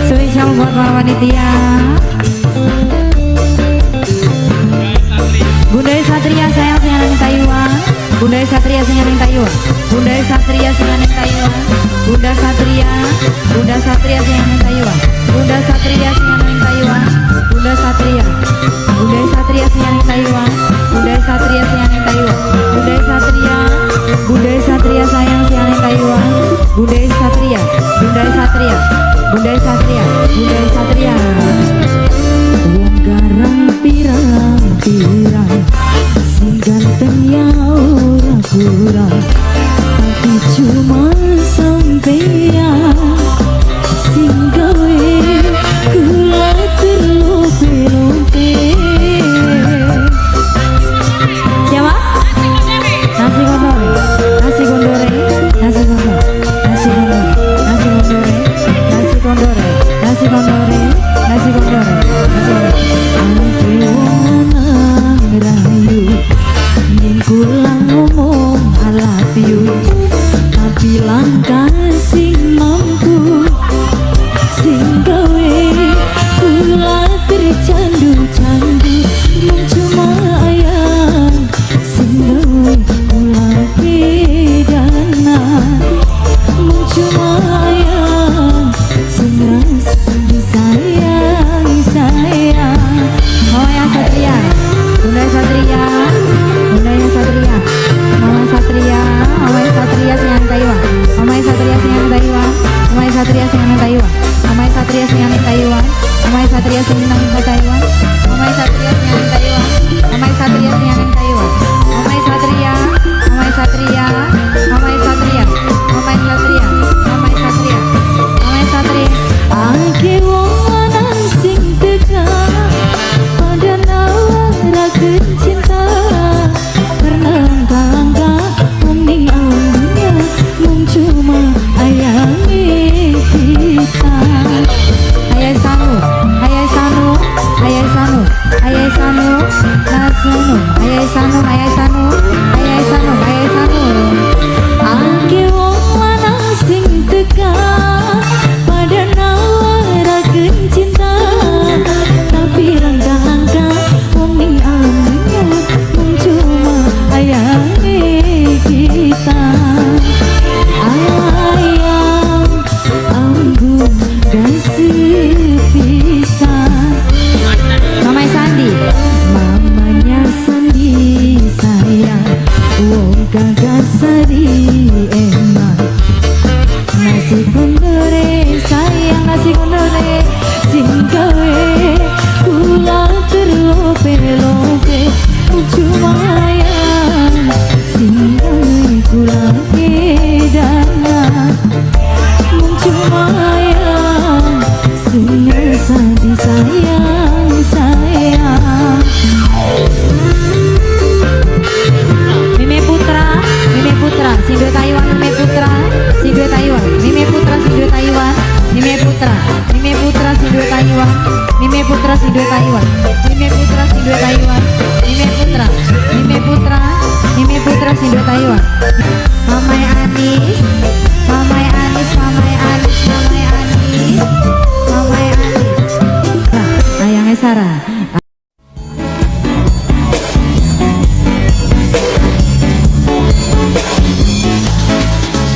Spesial buat para panitia. Bunda Satria sayang sing nang Taiwan. Bunda Satria sing nang Taiwan. Bunda Satria sing nang Taiwan. Bunda Satria, Bunda Satria sing nang Taiwan. Bunda Satria sing nang Taiwan. Bunda Satria. Bunda Satria sing nang Taiwan. Bunda Satria sing nang Taiwan. Bunda Satria, Bunda Satria sayang sing nang Taiwan. Bunda Satria, Bunda Satria, Bunda Satria, Bunda Satria. Wong garang pirang-pirang, sing ganteng ya ora kurang, tapi cuma sampeyan sing gawe kula terlompe-lompe. Siapa? Nasi kondore, nasi kondore, nasi kondore, nasi kondore, nasi kondore, nasi kondore, nasi kondore, nasi kondore, nasi kondore. Ake wong lanang rayu ning kula ngomong I love you, tapi langka sing mampu sing gawe kula tercandu-candu. Mung cuma ayang sing gawe kula pidana, mung cuma ayang sing rasa disayang sayang. Mama yang Satria, Bunda Satria, Bunda yang Satria, Mama Satria, Mama yang Satria sing nang Taiwan, Mama yang Satria sing nang Taiwan, Mama yang Satria sing nang Taiwan, Mama yang Satria sing nang Taiwan, Mama yang Satria sing nang Taiwan, Mama yang Satria sing nang Taiwan, Mama yang Satria sing nang Taiwan, Mama yang Satria, Mama yang Satria, Mama yang Satria, Mama yang Satria, Mama yang Satria, Mama yang Satria. Ake wong lanang sing teka pada nawaraken cinta, karena langka-langka wong ning alam dunya mung cuma ayange kita. Ayah Sanu, Ayah Sanu, Ayah Sanu, Ayah Sanu, Nasunu, Ayah Sanu, Ayah Sanu, Ayah Sanu, Ayah Sanu. Ake wong lanang sing teka pada nawaraken cinta, tapi langka-langka wong ning alam dunya mung cuma ayange kita. Ayang anggun sepisan. Mama Sandi, Mamanya Sandi sayang, wong kagak sari enak. Nasi kondore sayang, nasi kondore sing gawe kula terlope-lope, cuma ayang sing gawe kula kedana, mung cuma ayang sing rasa disayang sayang. Mime Putra, Mime Putra, sing duwe Taiwan Mime Putra, sing duwe Taiwan, Mime Putra sing duwe Taiwan, Mime Putra, Mime Putra sing duwe Taiwan, Mime Putra sing duwe Taiwan, Mime Putra sing duwe Taiwan, Mime Putra, Mime Putra, Mime Putra sing duwe Taiwan. Mamai Anis, Mamai Anis, Mamai Anis, Mamai Anis, Mamai Anis. Nah, ayangnya Sarah.